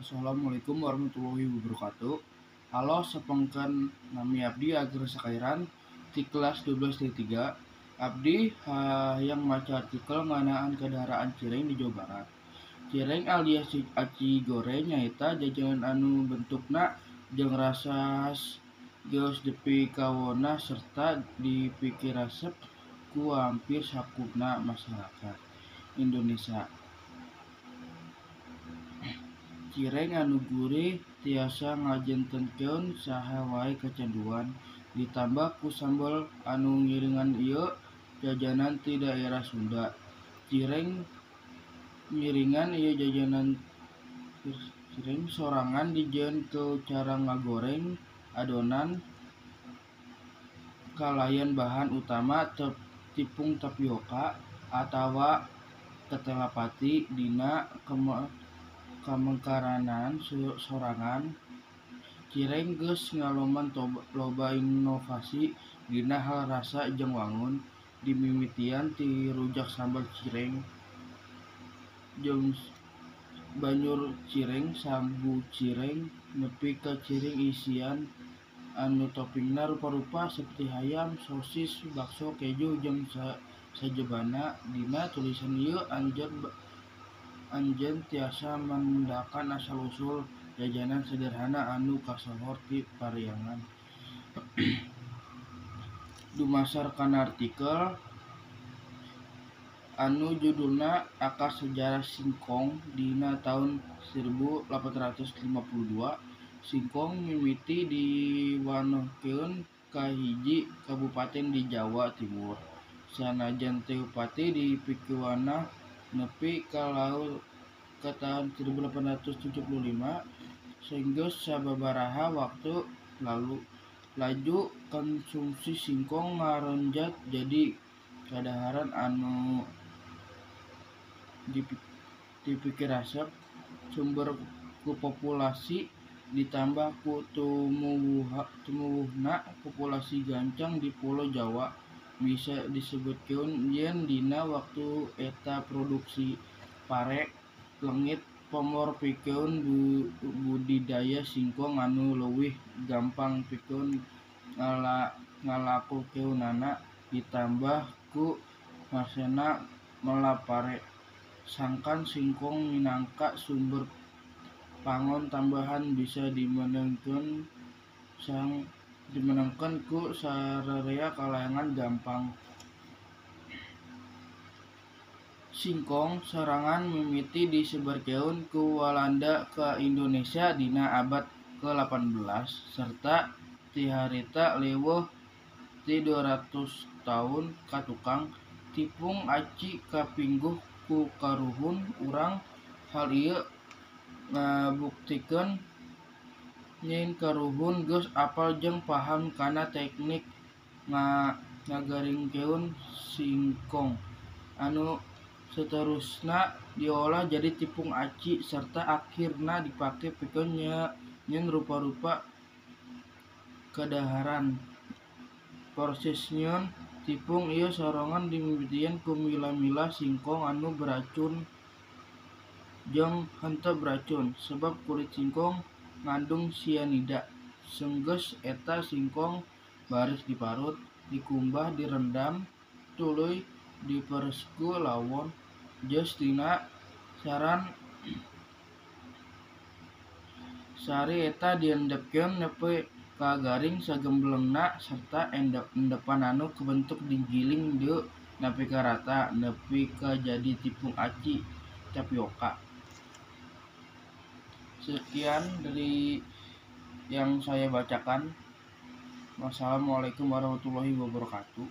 Assalamualaikum warahmatullahi wabarakatuh. Halo sapengkeun, nami abdi Ager Sakairan ti kelas 12.3. Abdi hayang maca artikel ngeunaan kadaharan cireng di Jawa Barat. Cireng alias aci goreng nyaeta jajanan anu bentukna jeung rasa khas geus dipikawenah serta dipikaresep ku hampir sakubna masyarakat Indonesia. Cireng anu gurih tiasa ngajantenkeun saha wae kacanduan, ditambah ku sambel anu ngiringan ieu jajanan ti daerah Sunda. Cireng ngiringan ieu jajanan cireng sorangan dijieun ku cara ngagoreng adonan kalayan bahan utama tipung tapioka atawa ketela pati dina kamengkaranana sorangan. Cireng geus ngalaman loba inovasi dina hal rasa jeung wangun, dimimitian ti rujak sambal cireng jeung banjur cireng sagu cireng nepi ka cireng isian anu toppingna rupa-rupa saperti hayam, sosis, bakso, keju jeung sajabana. Dina tulisan ieu anjeun tiasa mendakan asal usul jajanan sederhana anu kasohor ti Pariangan. Dumasar kana artikel anu judulna Akar Sejarah Singkong dina taun 1852, singkong mimiti diwanohkeun ka hiji kabupaten di Jawa Timur. Sanajan teu pati dipikawenah nepi ka taun 1875, sanggeus sababaraha waktu lalu laju konsumsi singkong ngaronjat jadi kadaharan anu dipikaresep sumber ku populasi ditambah ku tumuwuhna populasi gancang di Pulo Jawa. Bisa disebutkeun yen dina waktu eta produksi pare leungit pamor pikeun budidaya singkong anu leuwih gampang pikeun ngalakukeunana ditambah ku masena mela pare. Sangkan singkong minangka sumber pangon tambahan bisa dimeunangkeun ku sararea kalangan gampang. Singkong sorangan mimiti disebarkeun ku Walanda ka Indonesia dina abad ke-18 serta ti harita leuwih ti 200 taun ka tukang. Tipung aci kapingguh ku karuhun urang, hal ieu ngabuktikeun yen karuhun geus apal jeung paham kana teknik ngagaringkeun singkong anu saterusna diolah jadi tipung aci serta akhirna dipake pikeun nyieun rupa-rupa kadaharan. Proses nyieun tipung ieu sorangan dimimitian ku milah-milah singkong anu beracun jeung henteu beracun sebab kulit singkong ngandung sianida. Sanggeus eta singkong baris diparut, dikumbah, direndam, tuluy diperes ku lawon geus tina saran sari eta diendepkeun nepi ka garing sagemblengna serta endepan anu kabentuk digiling deui nepi ka rata nepi ka jadi tipung aci tapioka. Sekian dari yang saya bacakan. Wassalamualaikum warahmatullahi wabarakatuh.